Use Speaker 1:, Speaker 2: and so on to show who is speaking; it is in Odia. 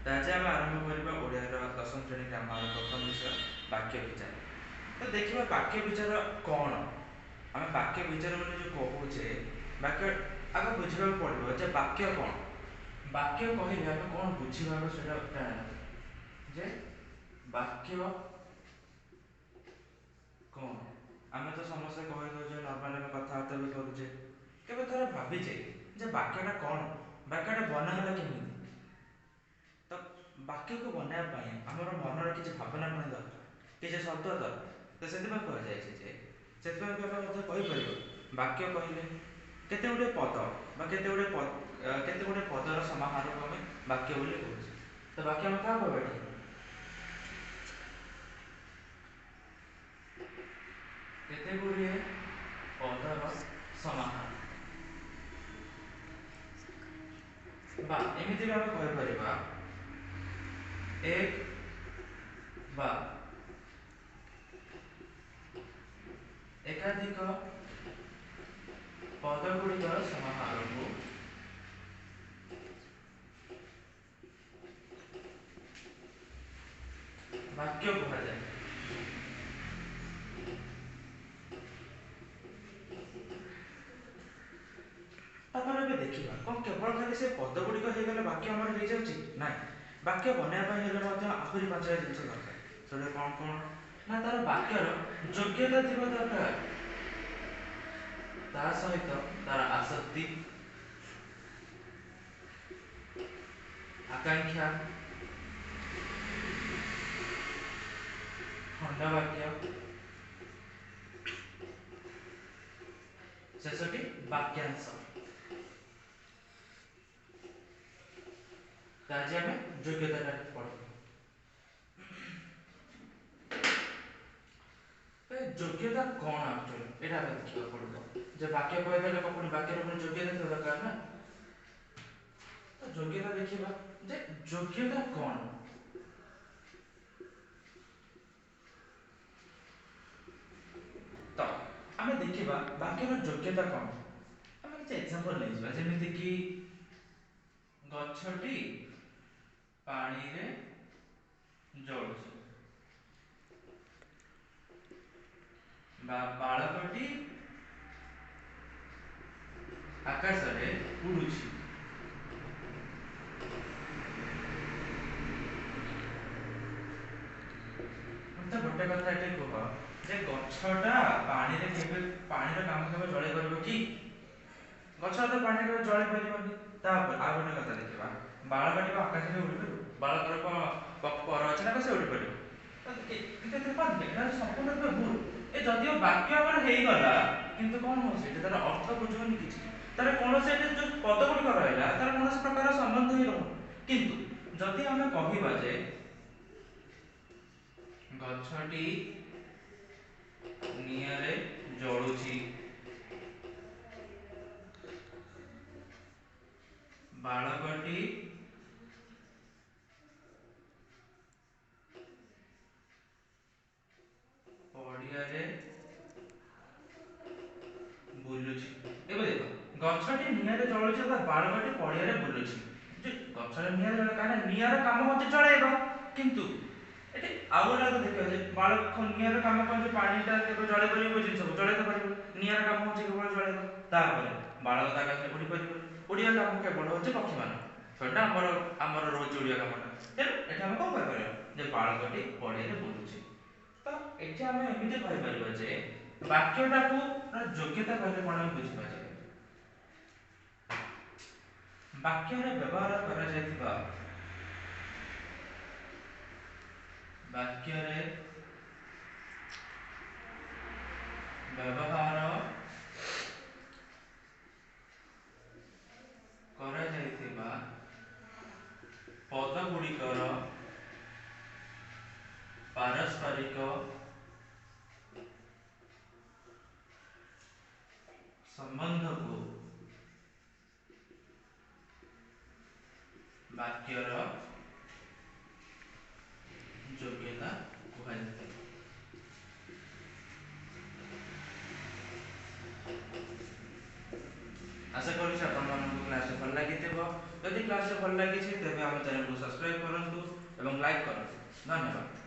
Speaker 1: ତ ଆଜି ଆମେ ଆରମ୍ଭ କରିବା ଓଡ଼ିଆର ଦଶମ ଶ୍ରେଣୀ ଗ୍ରାମାର ପ୍ରଥମ ବିଷୟ ବାକ୍ୟ ବିଚାର। ତ ଦେଖିବା ବାକ୍ୟ ବିଚାର କ'ଣ। ଆମେ ବାକ୍ୟ ବିଚାର ବୋଲି ଯେଉଁ କହୁଛେ, ବାକ୍ୟ ଆଗ ବୁଝିବାକୁ ପଡ଼ିବ ଯେ ବାକ୍ୟ କ'ଣ। ବାକ୍ୟ କହିଲେ ଆମେ କ'ଣ ବୁଝିବା ସେଇଟା ଜାଣିବା ଯେ ବାକ୍ୟ କ'ଣ। ଆମେ ତ ସମସ୍ତେ କହିଦେଉଛେ, ନର୍ମାଲି ଆମେ କଥାବାର୍ତ୍ତା ବି କରୁଛେ, କେବେ ଥରେ ଭାବିଛେ ଯେ ବାକ୍ୟଟା କ'ଣ, ବାକ୍ୟଟା ବନା ହେଲା କେମିତି? ତ ବାକ୍ୟକୁ ବନାଇବା ପାଇଁ ଆମର ମନର କିଛି ଭାବନା ପୁଣି ଦରକାର, କିଛି ଶବ୍ଦ ଦରକାର। ତ ସେଥିପାଇଁ କୁହାଯାଇଛି ଯେ ସେଥିପାଇଁ ବି ଆମେ ମଧ୍ୟ କହିପାରିବା ବାକ୍ୟ କହିଲେ କେତେ ଗୁଡ଼ିଏ ପଦ ବା କେତେ ଗୁଡ଼ିଏ ପଦର ସମାହାରକୁ ଆମେ ବାକ୍ୟ ବୋଲି କହୁଛେ। ତ ବାକ୍ୟ ଆମେ କାହା କହିବା ଏଠି? କେତେ ଗୁଡ଼ିଏ ପଦର ସମାହାର, ବା ଏମିତି ବି ଆମେ କହିପାରିବା ଏକ ବା ଏକାଧିକ ପଦ ଗୁଡ଼ିକର ସମାହାରକୁ ବାକ୍ୟ କୁହାଯାଏ। ତାପରେ ଏବେ ଦେଖିବା କ'ଣ କେବଳ ଖାଲି ସେ ପଦ ଗୁଡ଼ିକ ହେଇଗଲେ ବାକ୍ୟ ଆମର ହେଇଯାଉଛି? ନାଇଁ, ବାକ୍ୟ ବନେଇବା ପାଇଁ ହେଲେ ମଧ୍ୟ ଆହୁରି ପାଞ୍ଚଟା ଜିନିଷ ଦରକାର। ସେଗୁଡ଼ା କ'ଣ କ'ଣ ନା ତାର ବାକ୍ୟର ଯୋଗ୍ୟତା ଥିବା ଦରକାର, ତା ସହିତ ତାର ଆସକ୍ତି, ଆକାଂକ୍ଷା, ଖଣ୍ଡବାକ୍ୟ, ଶେଷଟି ବାକ୍ୟାଂଶ। ତ ଆଜି ଆମେ ଯୋଗ୍ୟତାଟା ପଢିବା। ଯୋଗ୍ୟତା କ'ଣ ଆକ୍ଚୁଆଲି ଏଇଟା ଆମେ ଦେଖିବାକୁ ପଡ଼ିବ ଯେ ବାକ୍ୟ କହିଦେଲେ ପୁଣି ବାକ୍ୟର ପୁଣି ଯୋଗ୍ୟତା ଥିବା ଦରକାର ନା। ତ ଯୋଗ୍ୟତା ଦେଖିବା ଯେ ଯୋଗ୍ୟତା କ'ଣ। ତ ଆମେ ଦେଖିବା ବାକ୍ୟର ଯୋଗ୍ୟତା କ'ଣ। ଆମେ କିଛି ଏକ୍ସାମ୍ପଲ ନେଇଯିବା, ଯେମିତିକି ଗଛଟି ପାଣିରେ ଜଳୁଛି ବା ବାଳକଟି ଆକାଶରେ ଉଡୁଛି। ମତେ ଗୋଟେ କଥା ଏଠି କୁହ ଯେ ଗଛଟା ପାଣିରେ କେବେ ପାଣିର କାମ କେବେ ଜଳେଇ ପାରିବ କି? ଗଛ ତ ପାଣିରେ କେବେ ଜଳେଇ ପାରିବନି। ତାପରେ ଆଉ ଗୋଟେ କଥା ଦେଖିବା, ବାଳକଟି ଆକାଶରେ ଉଡିପାରିବ? ବାଳକର କଣ ପର ଅଛି ନା ସେ ଉଡିପାରିବ? କିନ୍ତୁ ଏଥିରେ କଣ ଏଇଟା ସମ୍ପୂର୍ଣ୍ଣ ରୂପେ ଭୁଲ। ଏ ଯଦିଓ ବାକ୍ୟ ଆମର ହେଇଗଲା, କିନ୍ତୁ କଣ ହଉଛି ଏଠି ତାର ଅର୍ଥ ବୁଝୁନି କିଛି, ତାର କୌଣସି ଏଠି ଯୋଉ ପଦ ଗୁଡ଼ିକ ରହିଲା ତାର କୌଣସି ପ୍ରକାର ସମ୍ବନ୍ଧ ହିଁ ରହୁନି। କିନ୍ତୁ ଯଦି ଆମେ କହିବା ଯେ ଗଛଟି ନିଆଁରେ ଜଳୁଛି, ବାଳକଟି ପଡ଼ିଆରେ ବୁଲୁଛି। ଏବେ ଦେଖ, ଗଛଟି ନିଆଁରେ ଜଳୁଛି ଅର୍ଥାତ୍ ବାଳକଟି ପଡ଼ିଆରେ ବୁଲୁଛି। ଯେ ଗଛରେ ନିଆଁରେ ଜଳେ, କାହିଁକିନା ନିଆଁର କାମ ହଉଛି ଜଳେଇବା। କିନ୍ତୁ ଏଠି ଆଉ ଗୋଟେ କଥା ଦେଖିବା ଯେ ବାଳକ ନିଆଁର କାମ କଣ, ଯେ ପାଣିଟା କେବେ ଜଳେଇ ପାରିବ ଜିନିଷକୁ? ଜଳେଇ ତ ପାରିବ। ନିଆଁର କାମ ହଉଛି କେବଳ ଜଳେଇବା। ତାପରେ ବାଳକ ତ ଆକାଶରେ ଉଡି ପାରିବନି, ଉଡ଼ିବା କାମ କେବଳ ହଉଛି ପକ୍ଷୀମାନଙ୍କ, ସେଟା ଆମର ଆମର ରହୁଛି ଉଡ଼ିବା କାମଟା। ତେଣୁ ଏଠି ଆମେ କଣ କହିପାରିବା ଯେ ବାଳକଟି ପଡ଼ିଆରେ ବୁଲୁଛି। ତ ଏଠି ଆମେ ଏମିତି କହିପାରିବା ଯେ ବାକ୍ୟଟାକୁ ଯୋଗ୍ୟତା କହିଲେ କଣ ଆମେ ବୁଝିବା ଯେ ବାକ୍ୟରେ ବ୍ୟବହାର କରାଯାଇଥିବା ବାକ୍ୟରେ ବ୍ୟବହାର କରାଯାଇଥିବା ପଦ ଗୁଡ଼ିକର ପାରସ୍ପରିକ ସମ୍ବନ୍ଧକୁ ବାକ୍ୟର ଯୋଗ୍ୟତା କୁହାଯାଇଥାଏ। ଆଶା କରୁଛି ଆପଣମାନଙ୍କୁ କ୍ଲାସଟି ଭଲ ଲାଗିଥିବ। ଯଦି କ୍ଲାସଟି ଭଲ ଲାଗିଛି, ତେବେ ଆମ ଚ୍ୟାନେଲକୁ ସବସ୍କ୍ରାଇବ୍ କରନ୍ତୁ ଏବଂ ଲାଇକ୍ କରନ୍ତୁ। ଧନ୍ୟବାଦ।